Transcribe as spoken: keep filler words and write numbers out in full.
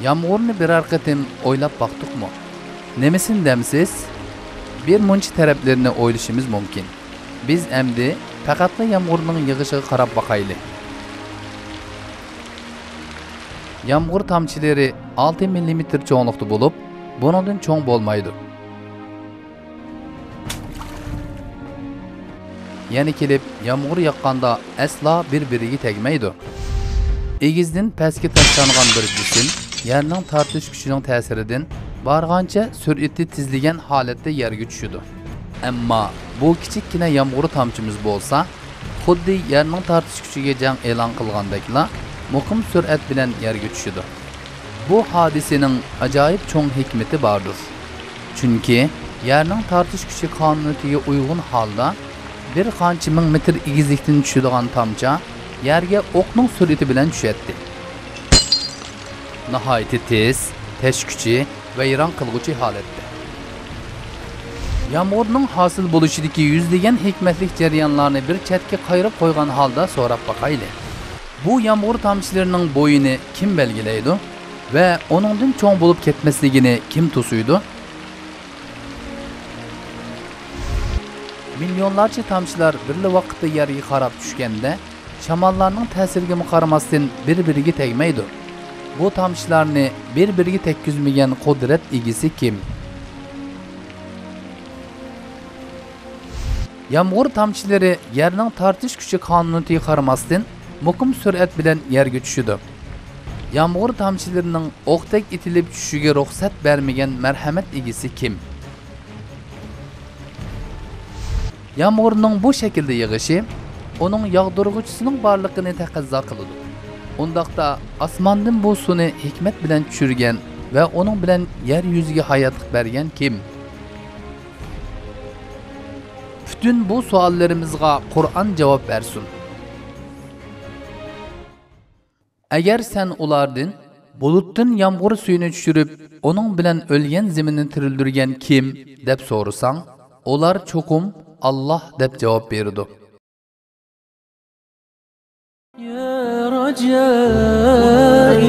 يامغۇرنى بىرەر قېتىم ئويلاپ باقتۇقمۇ؟ نېمىسىنى دەمسىز؟ بىر مۇنچە تەرەپلىرىنى ئويلىشىمىز مۇمكىن. بىز ئەمدى پەقەتلا يامغۇرنىڭ يېغىشىغا قاراپ باقايلى. يامغۇر تامچىلىرى ئالتە مىللىمېتىر چوڭلۇقتا بولۇپ، بۇنىڭدىن چوڭ بولمايدۇ. يەنە كېلىپ يامغۇر ياغقاندا ئەسلا بىر-بىرىگە تەگمەيدۇ. ئېگىزدىن پەسكە تاشلانغان بىر جىسىم يەرنىڭ تارتىش كۈچىنىڭ تەسىرىدىن بارغانچە سۈرئىتى تېزلىگەن ھالەتتە يەرگە چۈشىدۇ. ئەمما بۇ كىچىككىنە يامغۇر تامچىمىز بولسا، خۇددى يەرنىڭ تارتىش كۈچىگە جەڭ ئېلان قىلغاندەكلا، مۇقىم سۈرئەت بىلەن يەرگە چۈشىدۇ. بۇ ھادىسىنىڭ ئاجايىپ چوڭ ھېكمىتى باردۇر. چۈنكى يەرنىڭ تارتىش كۈچى قانۇنىيىتىگە ئۇيغۇن ھالدا بىر قانچە مىڭ مېتىر ئېگىزلىكتىن چۈشىدىغان تامچا يەرگە ئوقنىڭ سۈرئىتى بىلەن چۈشەتتى. ناھايىتى تېز، تەشكۈچى، ۋەيران قىلغۇچى ھالەتتە. يامغۇرنىڭ ھاسىل بولۇشىدىكى يۈزلىگەن ھېكمەتلىك جەريانلارنى بىر چەتكە قايرىپ قويغان ھالدا سوراپ باقايلى. بۇ يامغۇر تامچىلىرىنىڭ بويىنى كىم بەلگىلەيدۇ ۋە ئۇنىڭدىن چوڭ بولۇپ كەتمەسلىكىنى كىم توسۇيدۇ؟ مىليونلارچە تامچىلار بىرلا ۋاقىتتا يەرگە قاراپ چۈشكەندە، شاماللارنىڭ تەسىرىگىمۇ قارىماستىن بىر-بىرىگە تەگمەيدۇ. بۇ تامچىلارنى بىر-بىرىگە تەگكۈزمىگەن قۇدرەت ئىگىسى كىم؟ يامغۇر تامچىلىرى يەرنىڭ تارتىش كۈچى قانۇنىيىتىگە قارىماستىن، مۇقىم سۈرئەت بىلەن يەرگە چۈشىدۇ. يامغۇر تامچىلىرىنىڭ ئوقتەك ئېتىلىپ چۈشۈشىگە رۇخسەت بەرمىگەن مەرھەمەت ئىگىسى كىم؟ يامغۇرنىڭ بۇ شەكىلدە يېغىشى ئۇنىڭ ياغدۇرغۇچىسىنىڭ بارلىقىنى تەقەززا قىلىدۇ. ئۇنداقتا ئاسماندىن بۇ سۇنى ھېكمەت بىلەن چۈشۈرگەن ۋە ئۇنىڭ بىلەن يەر يۈزىگە ھاياتلىق بەرگەن كىم؟ پۈتۈن بۇ سوئاللىرىمىزغا قۇرئان جاۋاب بەرسۇن. ئەگەر سەن ئۇلاردىن، بۇلۇتتىن يامغۇر سۈيىنى چۈشۈرۈپ، ئۇنىڭ بىلەن ئۆلگەن زېمىننى تىرىلدۈرگەن كىم؟ دەپ سورىساڭ، ئۇلار چوقۇم ئاللاھ دەپ جاۋاب بېرىدۇ. يا رجائي